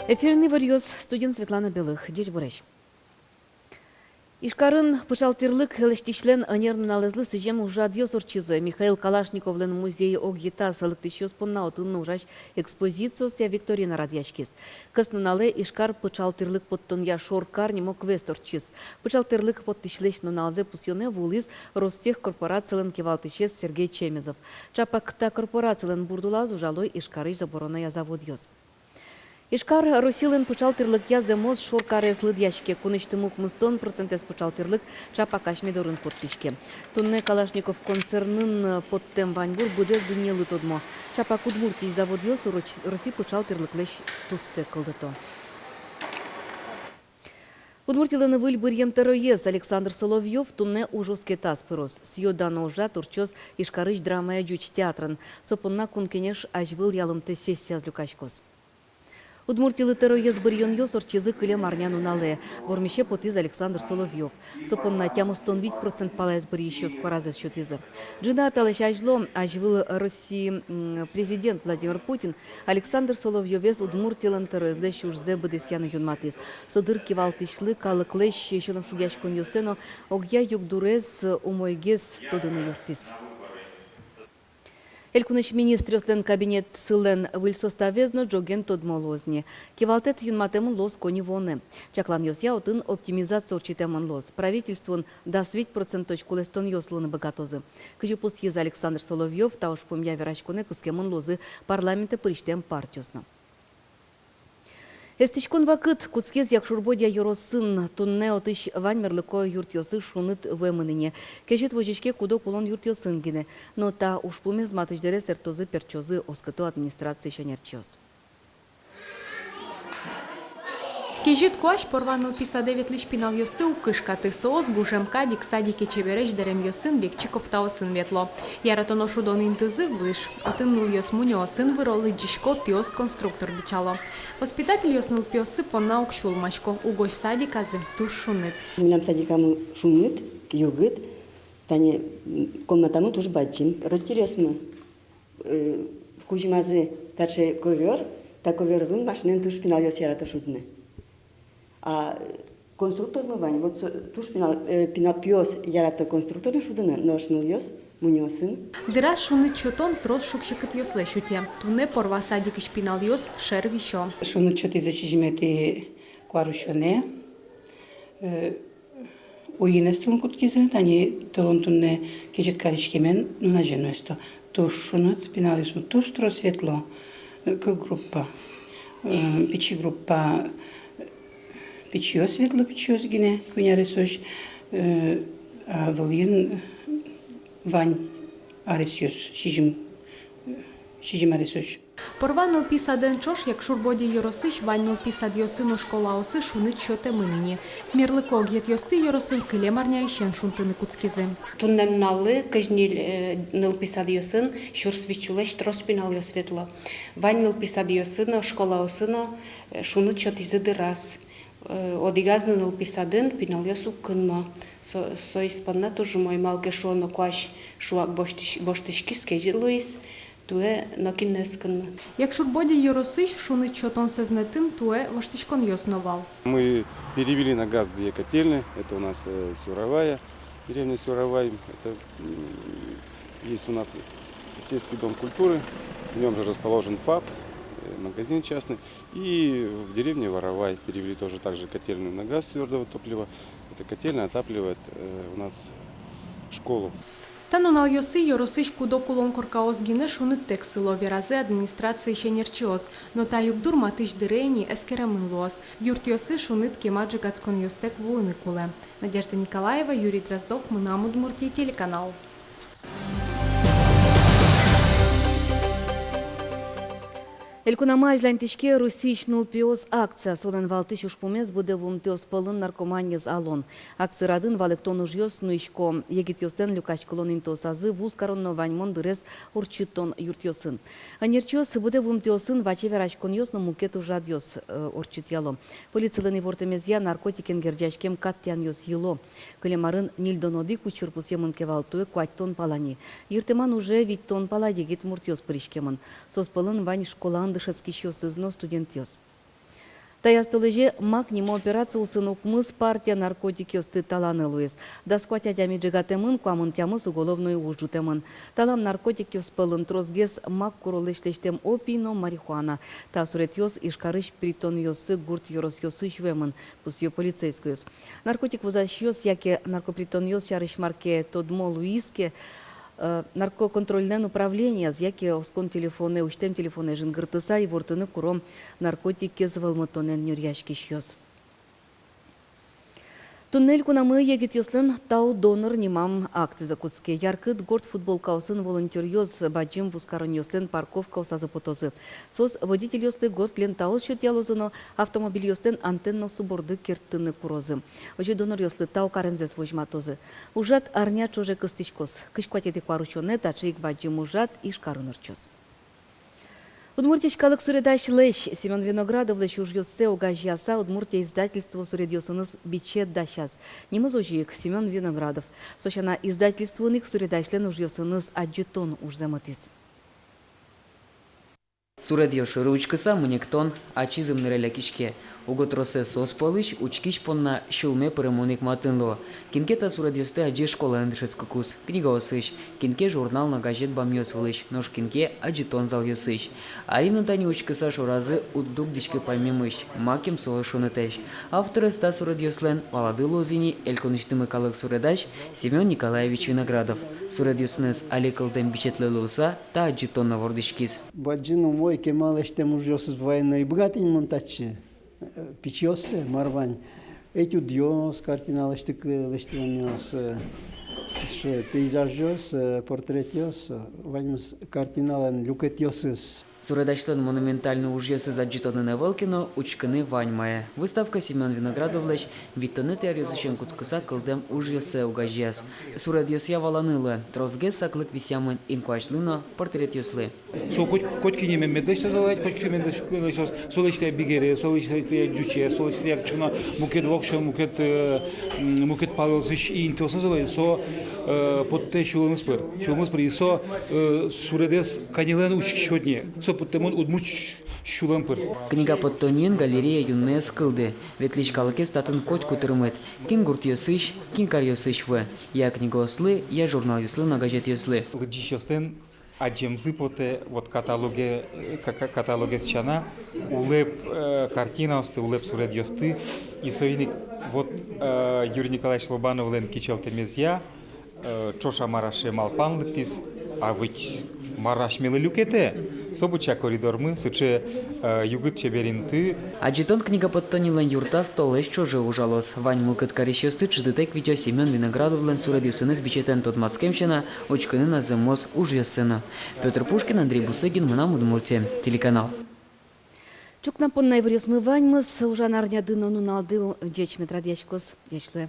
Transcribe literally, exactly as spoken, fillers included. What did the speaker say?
Эфирын иворъёс, студиын Светлана Белых. Ӟечбуресь! Ижкарын пыӵал тӥрлык лэсьтӥсьлэн ӧнер нуналэзлы сӥзем ужрадъёс ортчизы. Михаил Калашниковлэн музей огъетаз лыктӥсьёс понна отын ужась экспозициосъя викторина радъяськиз. Кӧснуналэ «Ижкар пыӵал тӥрлык поттонъя шоркар» нимо квест ортчиз. Пыӵал тӥрлык поттӥсьлэсь нуналзэ пусъёнэ вуылӥз Ростех корпорацилэн кивалтӥсез Сергей Чемезов. Ӵапак та корпорацилэн бурд улаз ужало Ижкарысь заборонъя заводъёс. Ижкар Россилэн пыӵал тӥрлыкъя зэмос шоркарез лыдъяське. Кунысьтымы укмыстон процентэз пыӵал тӥрлык ӵапак асьме дорын поттӥське. Туннэ Калашников концернын поттэм ваньбур быдэс дуннелы тодмо. Ӵапак Удмуртиысь заводъёс Росс-, Росси пыӵал тӥрлыклэсь туссэ кылдыто. Удмуртилэн выль быръем тӧроез Александр Соловьёв туннэ ужоскетаз пыроз. Сӥё-дано ужрад ортчоз Ижкарысь драмая ӟуч театрын. Со понна Кун Кенеш азьвыл ялымтэ сессияз люкаськоз. Удмуртилы тӧроез быръёнъёс ортчизы кылем арня нуналэ. Вормисе потӥз Александр Соловьёв. Со понна тямыстон вить процент палаез быръисьёс куаразэс сётӥзы. Ӝыны ар талэсь азьло, азьвыл Росси, м, президент Владимир Путин Александр Соловьёвез Удмуртилэн тӧроезлэсь ужзэ быдэсъяны юнматӥз. Со дыр кивалтӥсьлы калыклэсь сюлэмшугъяськонъёссэ но огъя югдурез умойгес тодыны юрттӥз. Элькунысь министръёслэн кабинетсылэн выль составез но ӝоген тодмо луоз ни. Кивалтэт юнматэмын луоз коньывуонэ. Чакланъёсъя, отын оптимизация ортчытэмын луоз. Правительствоын дас вить процентозь кулэстонъёс луыны быгатозы. Кызьы пусйиз Александр Соловьёв, та ужпумъя вераськонэ кыскемын луозы парламентэ пырисьтэм партиос но. Эстӥськон вакыт кутскиз Якшур-Бӧдья ёросын. Туннэ отысь вань мерлыко юртъёсы шуныт вуэмын ини. Кезьыт возиське куд-ог улон юртъёсын гинэ. Но та ужпумез матысь дыре сэрттозы-пертчозы, оскыто администрациысь ӧнерчиос. Кезьыт куазь Порва нылпи садэ ветлӥсь пиналъёсты уг кышкаты. Соос гужем кадь ик садике чебересь дэремъёсын, векчи кофтаосын ветло. Яратоно шудон интызы выж. Отын нылъёс мунёосын выро, лыдӟисько, пиос конструктор бичало. Воспитательёс нылпиоссы понна уг сюлмасько, угось садиказы туж шуныт. Мынам садикамы шуныт, югыт, тани, м, комнатамы туж бадӟым. Родительёсмы, э, кузьмазы таӵе ковёр, та ковёр вылын машинаен туж пиналъёс ярато шудыны. А конструктормы вань, вот со, туж пинал, э, пинал пиос ярато конструкторын шудыны, нош нылъёс мунёосын. Дыраз шуныт сётон трос шуг-секытъёслэсь утё. Туннэ Порва садикысь пиналъёс шер висё. Шуныт сётӥзы сизьыметӥ куарусёнэ, э, уин эстылыны кутскизы, тани толон туннэ кезьыт кариськемен нуназе но эсто. Туж шуныт, пиналъёсмы туж трос ветло, э, кык группа, э, пичи группа, э, пичиос ветло, пичиос гинэ, куинь аресозь, э, а вылӥын вань аресъёс, сизьым, э, сизьым аресозь. Порва нылпи садэн ӵош Якшур-Бӧдья ёросысь вань нылпи садъёсы но школаосы шуныт сётэмын ини. Мерлыко огъетъёсты ёросын кылем арняысен шунтыны кутскизы. Туннэ нуналлы кызь ньыль, э, нылпи садъёсын сюрс вить сюлэсь трос пиналъёс ветло. Вань нылпи садъёсы но, школаосы но, э, шуныт сётӥзы дыраз. Э, одӥгаз но нылпи садын пиналъёс уг кынмо. Со, со из понна туж умой, малы ке шуоно, куазь шуак воштӥсь-, воштӥськиз, кезьыт луиз. Туэ нокин но ӧз кынмы. Якшур-Бӧдья ёросысь шуныт сётон сӧзнэтын туэ воштӥськонъёс но вал. Мы перевели на газ две котельные. Это у нас, э, Сюровая, деревня Сюровай. Это, м, есть у нас сельский дом культуры, в нём же расположен ФАП, э, магазин частный. И в деревне Воровай перевели тоже также котельную на газ твёрдого топлива. Эта котельная отапливает, э, у нас школу. Та нуналъёсы ёросысь куд-ог улон коркаос гинэ шуныттэк сыло, веразы администрациысь ӧнерчиос. Но та югдур матысь дыре ини эскеремын луоз. Юртъёсы шуныт кема ӝегатсконъёстэк вуыны кулэ. Надежда Николаева, Юрий Дроздов, «Мынам Удмуртие» телеканал. Элькунамы азьланьтӥське «Россиысь нылпиос» акция. Солэн валтӥсь ужпумез быдэ вуымтэос пӧлын наркоманиез алон. Акци радын валэктон ужъёс нуисько. Егитъёслэн люкаськылон интыосазы вуз карон но ваньмон дырез ортчытон юртъёсын. Ӧнерчиос быдэ вуымтэосын ваче вераськонъёс но мукет ужрадъёс, э, ортчытъяло. Полицилэн ивортэмезъя, наркотикен герӟаськем кат тӥянъёс йыло. Кылем арын ньыльдон одӥг учыр пусъемын ке вал, туэ куатьтон пала ни. Йыртэман уже витьтон пала егит муртъёс пыриськемын. Соос пӧлын вань школаын дышетскисьёсыз но студентъёс. Таяз толэзе «Мак» нимо операция улсын укмыс партия наркотикъёсты таланы луиз. Дас куать адями ӝегатэмын, куамын тямыс уголовной уж ӝутэмын. Талам наркотикъёс пӧлын тросгес мак куролэсь лэсьтэм опий но марихуана. Та суредъёс Ижкарысь притонъёсы гурт ёросъёсысь вуэмын, пусъё полицейскойёс. Наркотик вузасьёс яке наркопритонъёс сярысь мар ке тодмо луиз ке, э, наркоконтрольлэн управлениез яке оскон телефонэ, усьтэм телефонэ жингыртыса, ивортыны куро наркотикез вӧлмытонэн нюръяськисьёс. Туннэ элькунамы егитъёслэн «Тау, донор» нимам акцизэ кутске. Яркыт горд футболкаосын волонтёръёс бадӟым вузкаронъёслэн парковкаосазы потозы. Соос водительёслы горд лентаос сётъялозы но автомобильёслэн антеннаоссы борды керттыны курозы. Озьы доноръёслы тау каремзэс возьматозы. Ужрад арня ӵоже кыстӥськоз. Кызь куатетӥ куарусёнэ таӵе ик бадӟым ужрад Ижкарын ортчоз. Удмуртиысь калык суредасьлэсь Семён Виноградовлэсь ужъёссэ огазеяса, «Удмуртия» издательство суредъёсыныз бичет дасяз. Нимыз озьы ик — Семён Виноградов. Со сяна, издательствоын ик суредасьлэн ужъёсыныз адӟытон ужзэ мытӥз. Суредъёс шоры учкыса, мынэктон ачиз ымнырелля киське. Уго тросэз соос пӧлысь учкись понна сюлме пырымон ик матын луо. Кин ке та суредъёсты адӟе школаын дышетскыкуз, книгаосысь, кин ке журнал но газет бамъёс вылысь, нош кин ке адӟытон залъёсысь. Али но тани учкыса шоразы уд дугдӥськы паймемысь, макем со шунытэсь. Авторез та суредъёслэн, валады, луоз ини элькунысьтымы калык суредась Семён Николаевич Виноградов. Суредъёсыныз али кылдэм бичетлы луыса, та адӟытон но вордӥськиз. Бадӟым умой, кема лэсьтэм ужъёсыз вайыны ӧй быгаты ни мон татчы. Э, пичиоссэ, мар вань, этюдъёс, картина лэсьтык-, лэсьтэмъёс, э, эшшо пейзажъёс, э, портретъёс, э, ваньмыз картиналэн люкетъёсыз. Суредасьлэн монументальной ужъёсыз адӟытонын ӧвӧл ке но, учкыны вань мае. Выставка Семён Виноградовлэсь витьтонэтӥ аръёсысен кутскыса кылдэм ужъёссэ огазеяз. Суредъёсъя валаны луэ, тросгес саклык висъямын инкуазьлы но портретъёслы. Со коть, коть кинэ мед лэсьтоз, коть кинэ мед лэсьтоз, со лэсьтэ бигере, со лэсьтэ ӟуче, со лэсьтэ кыӵе ке но мукет воксё, мукет, э, м, мукет палъёсысь интыосын, со, э, поттэ сюлэмыз пыр, сюлэмыз пыр, и со, э, суредэз каньылэн учкиськод ни, со поттэмын удмурт сюлэм пыр. Книга поттонниын галерея юнме ӧз кылды, ветлӥсь калыкез татын котьку тырмыт, кин гуртъёсысь, кин каръёсысь вуэ, я книгаослы, я журналъёслы но газетъёслы. Лыдӟисьёслэн адӟемзы потэ вот каталоге-, э, ка-, ка-, каталогез сяна, улэп, э, картинаосты, улэп суредъёсты, и соин ик вот, э, Юрий Николаевич Лобановлэн кичӧлтэмезъя, э, ӵош-а, мар-а, сыӵе малпан лыктӥз, а ведь мар асьмелы люкетэ, со быдӟа коридормы, сыӵе, э, югыт, чебер инты. Адӟытон книга поттоннилэн юртаз толэзь ӵоже ужалоз. Вань мылкыд карисьёсты ӵыдытэк витё Семён Виноградовлэн суредъёсыныз бичетэн тодматскем сяна, учкыны на зэмос ужъёссэ но. Пётр Пушкин, Андрей Бусыгин, «Мынам Удмуртие» телеканал. Ӵукна понна иворъёсмы ваньмыз. Ужан арняды но нуналды ӟеч мед радъяськоз. Ӟеч луэ.